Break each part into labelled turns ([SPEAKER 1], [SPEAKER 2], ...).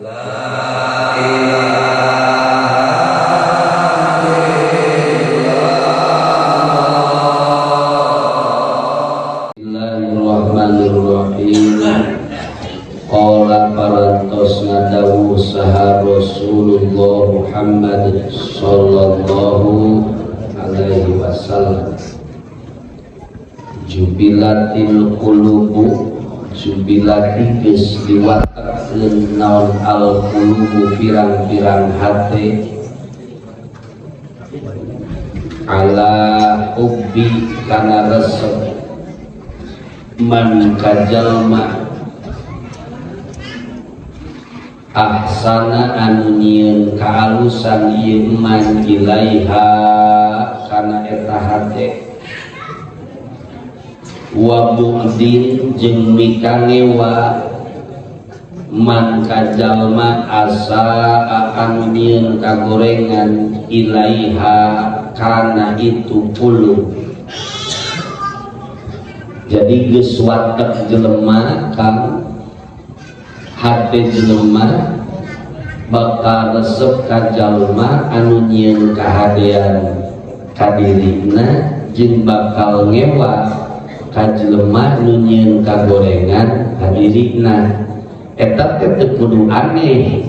[SPEAKER 1] La ilaha illallah.
[SPEAKER 2] Bismillahirrahmanirrahim. Qala parantos ngadawuh saha Rasulullah Muhammad sallallahu alaihi wasallam. Jubilatil qulubu, jubilati geus diwatekeun naon al qulubu pirang-pirang hate, ala hubbi kana resep, man kajalma, ahsana anu nyieun kaalusan ieu man ilaiha kana eta hate, wa bu'din jeung mikangewa, man kajalma asa anu nyieun kagorengan ilaiha kana itu qulub. Jadi geus watek jelema kang hate jelema bakal resep ka jalma anu nyieun kahadean ka dirina, jeung bakal ngewa ka jelema nu nyieun kagorengan ka dirina. Eta teh teu kudu aneh,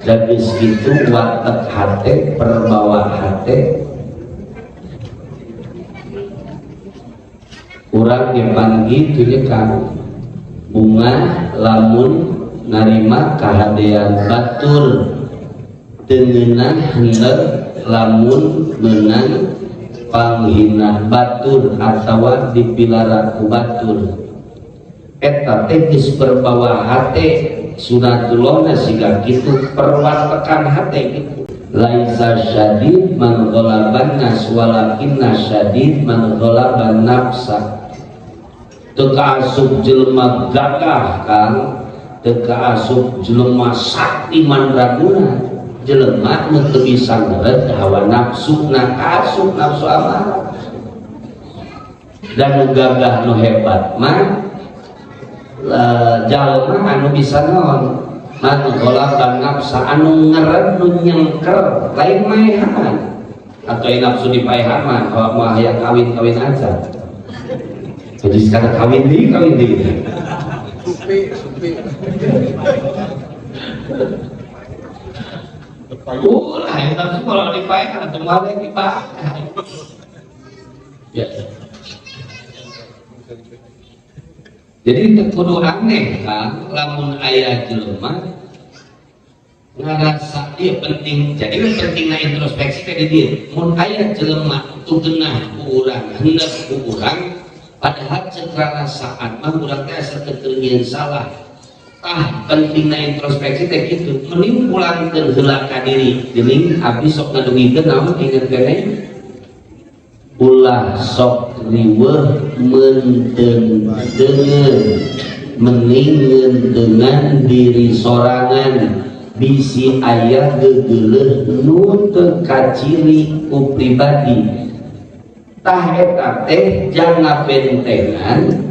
[SPEAKER 2] da geus kitu watek hate, perbawa hate urang ge pan kitu nya Kang. Bunga lamun narima kahadean batur, teu ngeunah henteu lamun meunang panghina batur atawa dipilara ku batur. Eta teh geus perbawa hate, sunatullahna siga kitu, perwatekan hate kitu. Laisa syadid man ghalaban nas walakinna syadid man ghalaban nafsa. Teu kaasup jelema gagah Kang, teu kaasup jelema sakti mandraguna, jelema nu teu bisa ngeureut hawa nafsu na, kaasup nafsu amarah. Dan nu gagah nu hebat mah jalma anu bisa naon, man ghalaban nafsa, anu ngeureut, nu nyengker, lain maehan atau nafsu dipaehan mah kalau mah hayang kawin-kawin aja. Jadi sekarang kawin di kawin di.
[SPEAKER 3] Supi, supi.
[SPEAKER 2] Ulah, yang nafsu kalau dipaehan atau malah yang dipaehan. Ya. Jadi teu kudu aneh kan lamun aya jelema ngarasa ieu penting. Jadi we pentingna introspeksi teh di dieu. Mun aya jelema teu geunah ku urang, henteu ku urang, padahal cek rarasaan mah urang teh asa teu keur nyieun salah. Tah pentingna introspeksi teh kitu, mending pulangkeun heula ka diri. Geuning abdi sok ngadugikeun naon inget keneh? Ulah sok riweuh meunteung deungeun, mending dengan diri sorangan, bisi aya gegeleuh nu teu kaciri ku pribadi. Tah eta teh jangan bentengan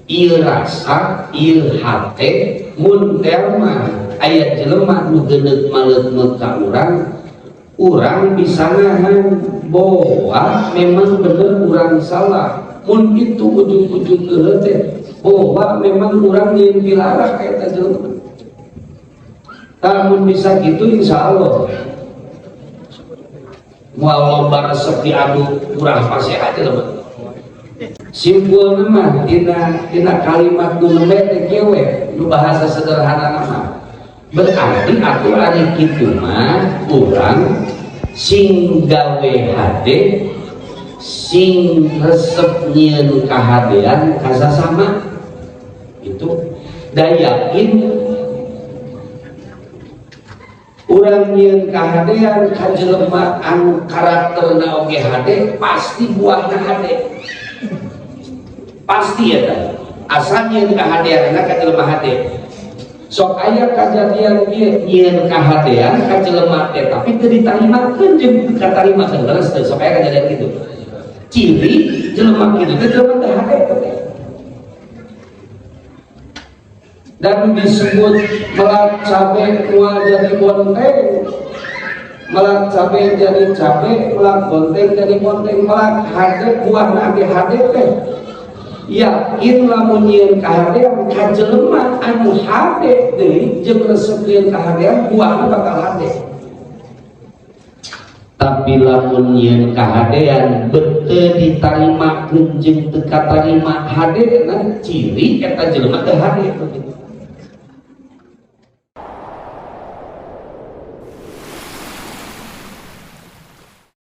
[SPEAKER 2] ieu rasa ieu hate. Mun teh mah aya jelema nu geuneuk maleut ka urang, urang bisa nahan bahwa memang bener urang salah. Mun itu ujung-ujung geuleuh teh bahwa memang urang nyieun pilara ka eta jelema. Tah mun bisa gitu insya Allah moal loba resep diadu kurang pasti aja loh. Simpul mah dina kalimat nu nembe teh kieu we, nu bahasa sederhana mah berarti atuh ari kitu mah urang sing gawe hade, sing resep nyieun kahadean kasasama itu, da yakin urang nyieun kahadean ka jelema anu karakterna oge hade, pasti buahna hade, pasti eta asal nyieun kahadeanna ka jelema hade. Sok aya kajadian ieu, nyieun kahadean ka jelema teh tapi teu ditarimakeun jeung teu katarimakeun, leres teu? Sok aya kajadian kitu, ciri jelema kitu teh jelema teh hade teh. Dan disebut melak cabe moal jadi bonteng, melak cabe jadi cabe, melak bonteng jadi bonteng, melak hade buah ge hade teh. Yakin lamun nyieun kahadean ka jelema anu hade deui jeung resep nyieun kahadean, buahna bakal hade. Tapi lamun nyieun kahadean bete ditarimakeun jeung teu katarima hade, nah, ciri eta jelema teu hade.